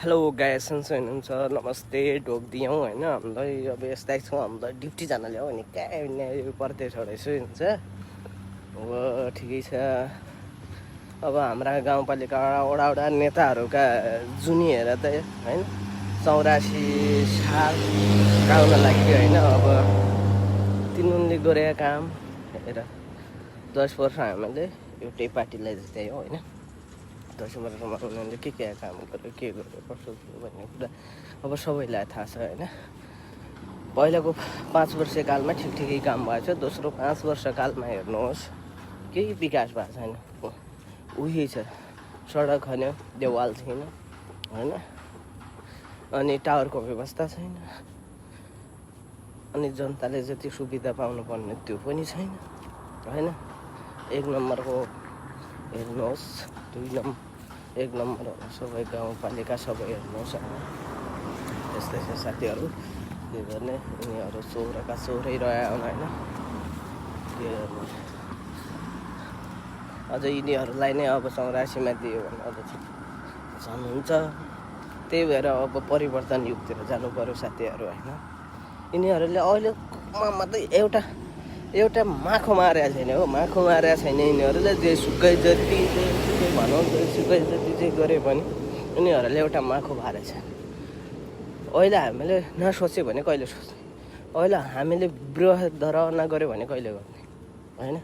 Hello guys हुनुहुन्छ नमस्ते ढोकिदियौँ होइन हामीलाई अब यस्तै छौँ हामीलाई ड्युटी जानले हो भने कहाँ परदेश रहेछ हुन्छ अब ठिकै छ। अब हाम्रा गाउँपालिका वडा नेताहरूका जुनियर त होइन 84 साल गाउन लाग्यो होइन। अब तिनीहरूले गरेका काम हेर 10 वर्ष हामीले एउटै पार्टीलाई जस्तै हो होइन। 10 वर्षमा उनीहरूले के काम गर्यो के गर्यो कसो भन्ने कुरा अब सबैलाई थाहा छ होइन। पहिलाको 5 वर्ष कालमा ठिकै काम भएको छ, दोस्रो 5 वर्ष कालमा हेर्नुहोस् केही विकास भएको छैन। उही छ, सडक खन्यो देवाल छैन होइन, अनि टावरको व्यवस्था छैन, अनि जनताले जति सुविधा पाउनुपर्ने त्यो पनि छैन होइन। 1 नम्बरको हेर्नुहोस्, 1 नम्बर सबै गाउँपालिका सबै हेर्नुहोस् यस्तै छ साथीहरू। के गर्ने, यिनीहरू चोरका चोरै रह्यो होइन। के गर्ने अझ यिनीहरूलाई नै अब 84मा दियो भने अझ झन् हुन्छ। त्यही भएर अब परिवर्तन युगतिर जानु पर्यो साथीहरू होइन। यिनीहरूले अहिलेमा मात्रै एउटा माखो मारेको छैन हो, माखो मारेको छैन यिनीहरूले। जे सुकै जति भनौँ सुकै जति जे गरे पनि यिनीहरूले एउटा माखो मारेको छ। अहिले हामीले नसोच्यो भने कहिले सोच्ने, अहिले हामीले बृहदरना गऱ्यो भने कहिले गर्ने होइन।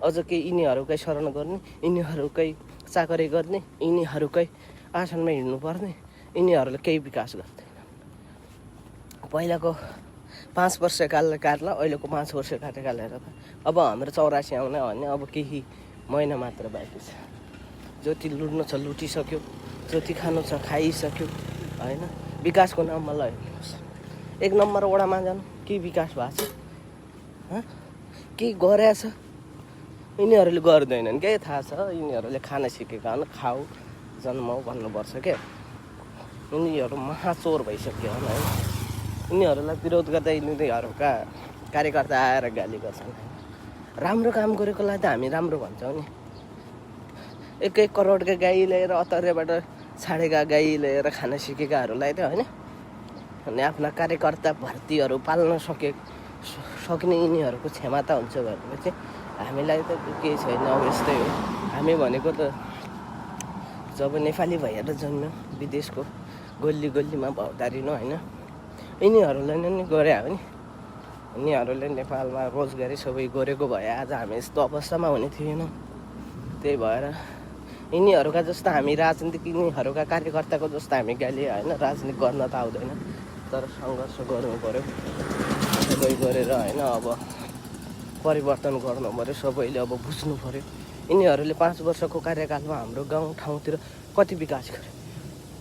अझ के यिनीहरूकै शरण गर्ने, यिनीहरूकै चाकरी गर्ने, यिनीहरूकै आसनमा हिँड्नुपर्ने, यिनीहरूले केही विकास गर्दैन। पहिलाको 5 वर्ष काट्ला अहिलेको 5 वर्ष कार्यकाल हेर त। अब हाम्रो 84 आउने हो भने अब केही महिना मात्र बाँकी छ। जति लुट्नु छ लुटिसक्यो, जति खानु छ खाइसक्यो होइन। विकासको नाममा ल हेर्नुहोस्, 1 नम्बर वडामा जानु के विकास भएको छ, के गरेछ यिनीहरूले गर्दैनन्। के थाहा छ, यिनीहरूले खान सिकेका हुन्, खाऊ जन्माऊ भन्नुपर्छ क्या। यिनीहरू महाचोर भइसक्यो होइन। यिनीहरूलाई विरोध गर्दा यिनीहरूका कार्यकर्ता आएर गाली गर्छन्। राम्रो काम गरेकोलाई त हामी राम्रो भन्छौँ नि। 1 करोडका गाई लिएर अतरेबाट छाडेका गाई लिएर खान सिकेकाहरूलाई त होइन, अनि आफ्ना कार्यकर्ता भर्तीहरू पाल्न सक्ने यिनीहरूको क्षमता हुन्छ भनेपछि हामीलाई त केही छैन। अब यस्तै हो, हामी भनेको त जब नेपाली भएर जन्म्यो विदेशको गल्लीमा भौतारिनु होइन। यिनीहरूले नै गरे हो नि, यिनीहरूले नेपालमा रोजगारी सबै गरेको भए आज हामी यस्तो अवस्थामा हुने थिएन। त्यही भएर यिनीहरूका जस्तो हामी राजनीतिक, यिनीहरूका कार्यकर्ताको जस्तो हामी गाली होइन। राजनीति गर्न त आउँदैन, तर सङ्घर्ष गर्नु पऱ्यो सबै गरेर होइन। अब परिवर्तन गर्नु पऱ्यो सबैले, अब बुझ्नु पऱ्यो। यिनीहरूले 5 वर्षको कार्यकालमा हाम्रो गाउँ ठाउँतिर कति विकास गर्यो।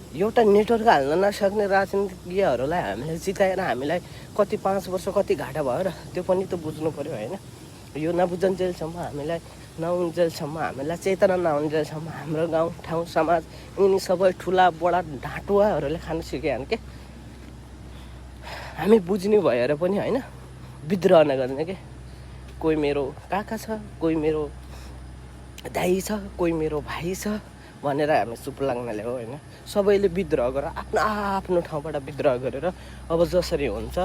एउटा नेटवर्क हाल्न नसक्ने राजनीतिज्ञहरूलाई हामीले जिताएर हामीलाई कति 5 वर्ष कति घाटा भयो र त्यो पनि त बुझ्नु पऱ्यो होइन। यो नबुझन्जेलसम्म हामीलाई नहुन्जेलसम्म, हामीलाई चेतना नहुन्जेलसम्म हाम्रो गाउँ ठाउँ समाज यिनी सबै ठुला बडा ढाँटुवाहरूले खान सिकेन के। हामी बुझ्ने भएर पनि होइन विद्रोह नगर्ने के। कोही मेरो काका छ, कोही मेरो दाइ छ, कोही मेरो भाइ छ भनेर हामी चुप लाग्नाले हो होइन। सबैले विद्रोह गरेर आफ्नो आफ्नो ठाउँबाट विद्रोह गरेर अब जसरी हुन्छ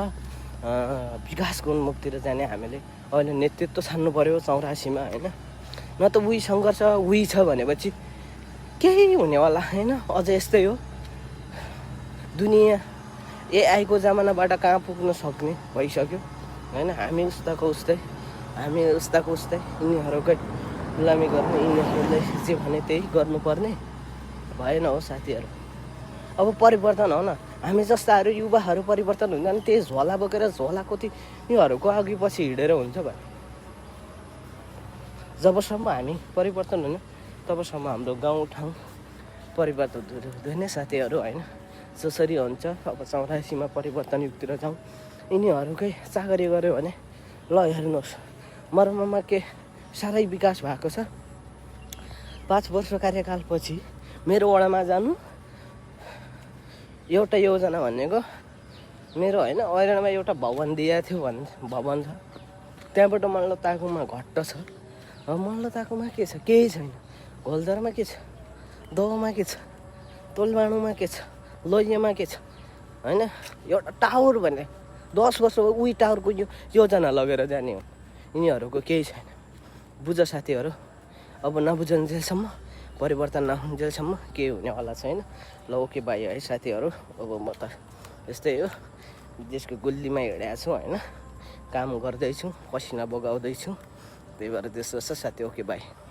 विकासको उन्मुखतिर जाने हामीले अहिले नेतृत्व छान्नु पऱ्यो 84मा होइन। न त उही सङ्घर्ष उही छ भनेपछि केही हुनेवाला होइन। अझ यस्तै हो, दुनियाँ एआईको जमानाबाट कहाँ पुग्न सक्ने भइसक्यो होइन। हामी उस्ताको उस्तै यिनीहरूकै गुलामी गर्ने, यिनीहरूले जे भने त्यही गर्नुपर्ने भएन हो साथीहरू। अब परिवर्तन हो न, हामी जस्ताहरू युवाहरू परिवर्तन हुन्छ नि। त्यही झोला बोकेर झोला कति यिनीहरूको अघि पछि हिँडेर हुन्छ भने जबसम्म हामी परिवर्तन हुने तबसम्म हाम्रो गाउँठाउँ परिवर्तन हुँदैन साथीहरू होइन। जसरी हुन्छ अब 84मा परिवर्तन युगतिर जाउँ। यिनीहरूकै चाकरी गऱ्यो भने ल हेर्नुहोस् मर्ममा के साह्रै विकास भएको छ। 5 वर्ष कार्यकालपछि मेरो वडामा जानु एउटा योजना भनेको मेरो होइन। ऐरनमा एउटा भवन दिएको थियो भवन छ, त्यहाँबाट मल्ल ताकुमा घट्ट छ। अब मल्ल ताकुमा के छ, केही छैन। घोलधरमा के छ, दहमा के छ, तोलबाणुमा के छ, लोहियामा के छ होइन एउटा टावर भने 10 वर्ष उही टावरको योजना लगेर जाने हो। यिनीहरूको केही छैन। बुझ साथीहरू, अब नबुझुन्जेलसम्म, परिवर्तन नहुन्जेलसम्म केही हुनेवाला छैन। ल ओके बाई है साथीहरू। अब म त यस्तै हो, देशको गुल्लीमा हिँडेको छु होइन, काम गर्दैछु, पसिना बगाउँदैछु, त्यही भएर त्यस्तो छ साथी। Okay by.